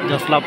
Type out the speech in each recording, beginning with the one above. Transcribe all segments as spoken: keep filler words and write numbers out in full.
Just lap.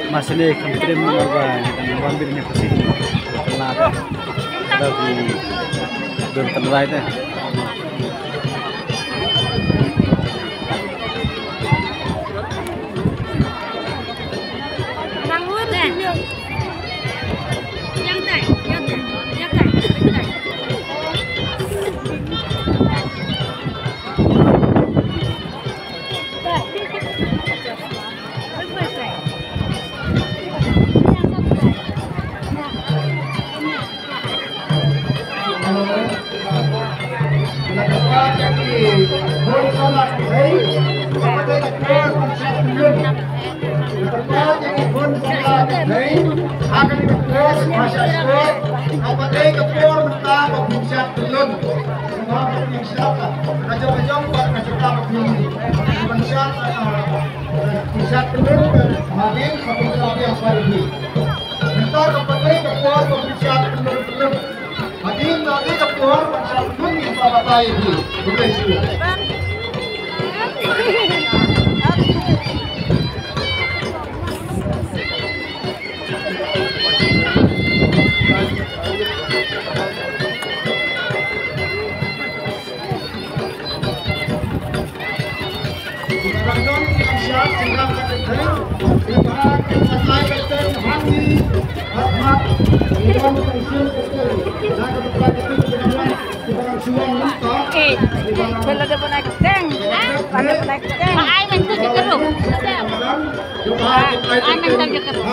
Masih ni kan trim ba ban bin ni pasi. Kenapa? Ada di don tengrai teh. Hadien ka dei ka por ban shah pynlong pynlong. Hadien ka dei ka por ban shah pynlong ïa ka batai hi. Khublei shibun. Eh, bala da pynai kyrteng. Bala da pynai kyrteng. Ai nang tam jaka ruh. Ai nang tam jaka ruh.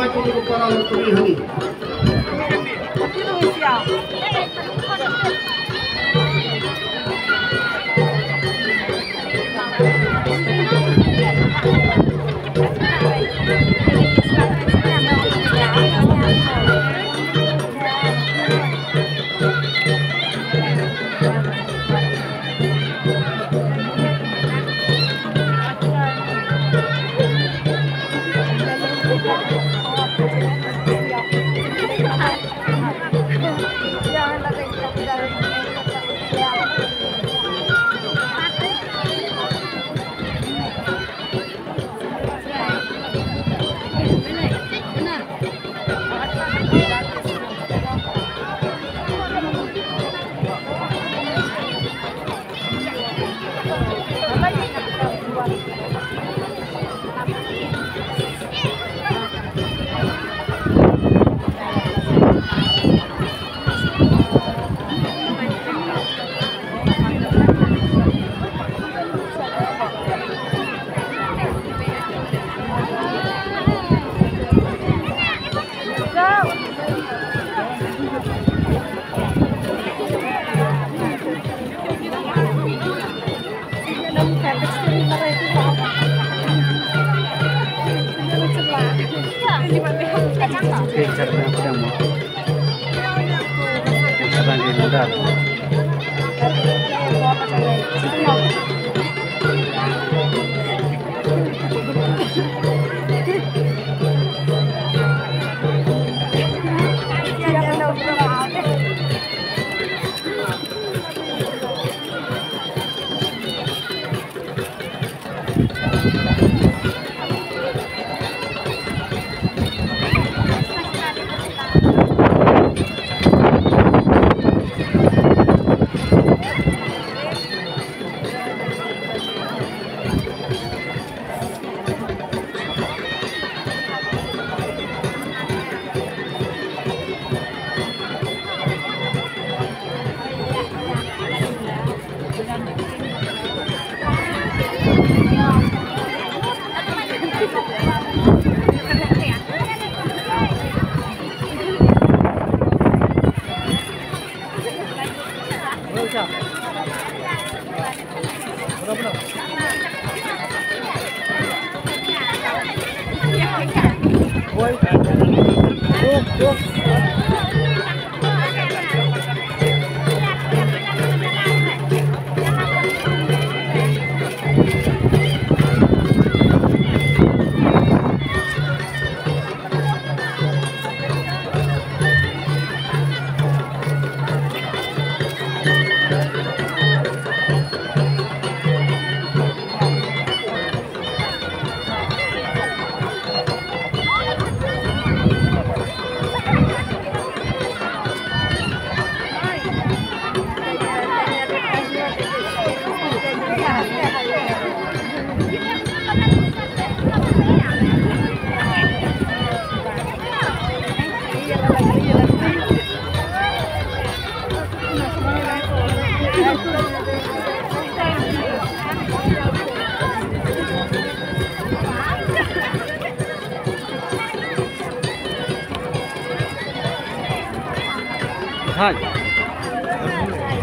Hai.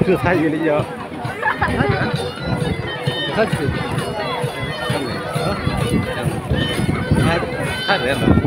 Tu hai ini ya. Hai. Hai. Hai.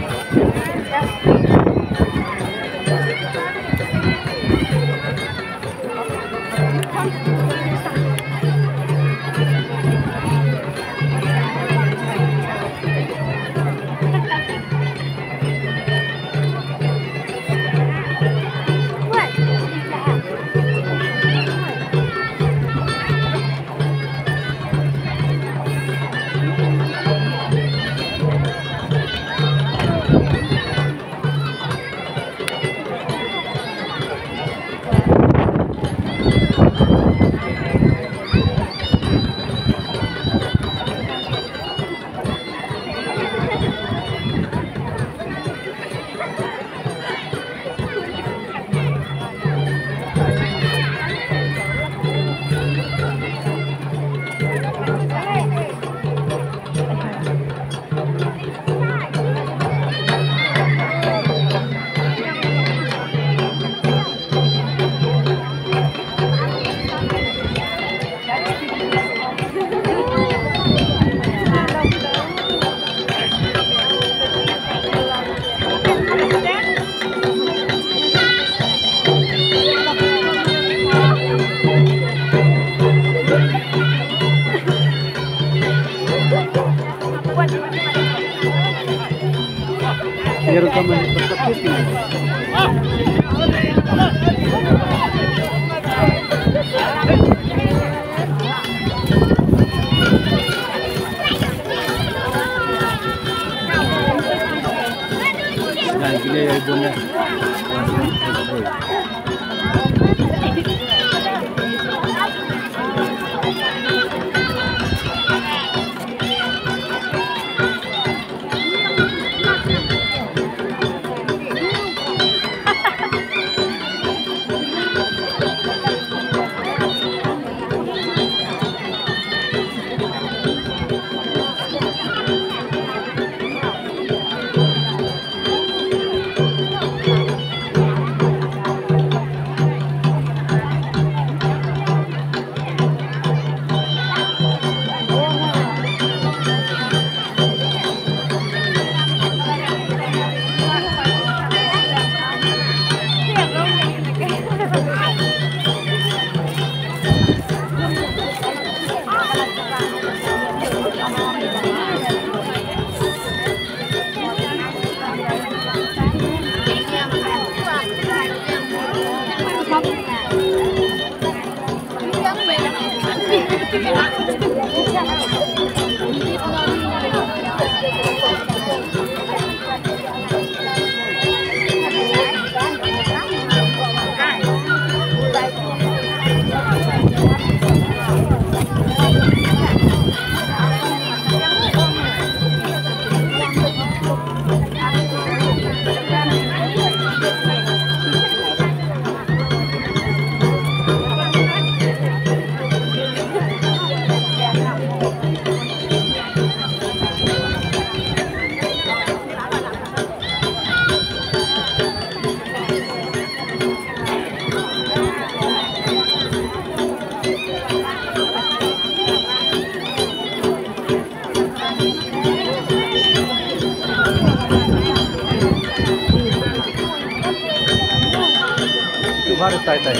Baru tai tai.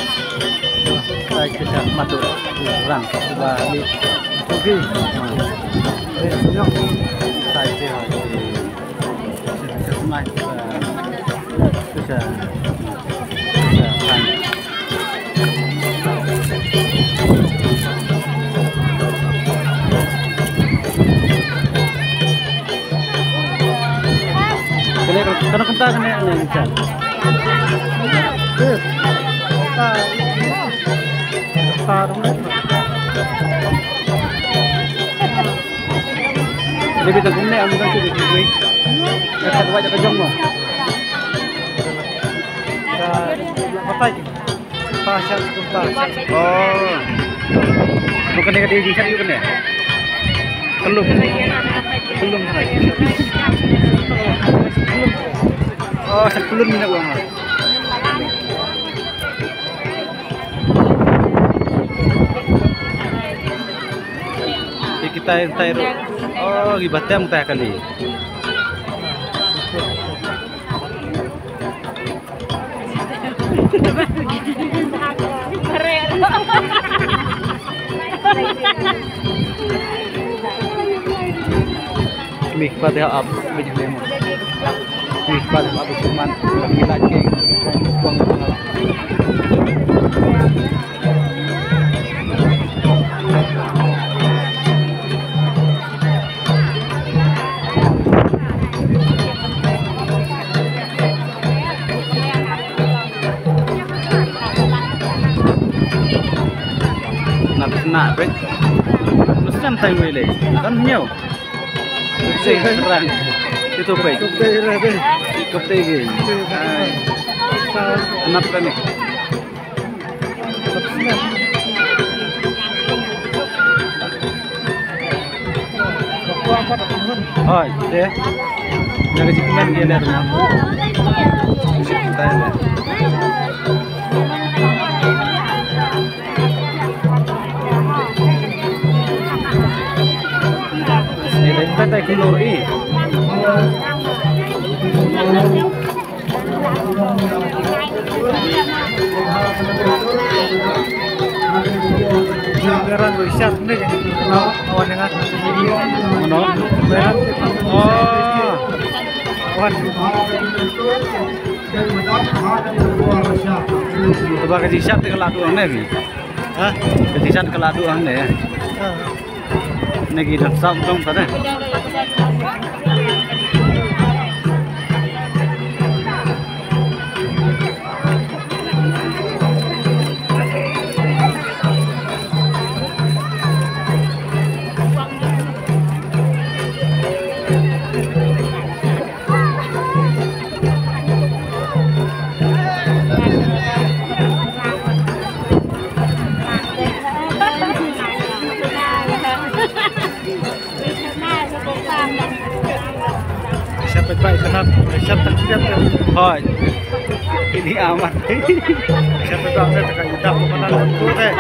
Tai kita matu rang ba li. Okey. Tai kita. Kena, kena kumta kena, kena kumta. Lebih tak kumne, am tak kumne. Kata buat jaga jong mo. Patai. Pasan kumta. Oh. Bukan ni kata jingkat juga ni. Kelum. Kelum. Oh, sekelum ni nak buang. Kita yang tayo. Oh, ibatem tayo kali. Mih pat ha ap bit lem. Mih pat ha ap bit man. Mih lait ke. Buang buang. Na pis na pis. Lu sem tai wei le. Kan nyau. Sei rang. Itu pis. Itu pis. Itu pis. Ai. Kenapa ni? Hoi, deh. Jangan jikumen dia deh. Ini dah kita tak keluar ni. Beran ruh shat ni. Awan dengar. Mano? Beran. Oh. Awan. Teba ka jingshat te ka la duh hangne bi. Ha? Ka jingshat ka la duh hangne. Ha. Nagi dang sam dong tane. Siapa baik kenapa? Siapa tak siap? Hai. Ini amat. Siapa tak ada tekan kita mana tu teh.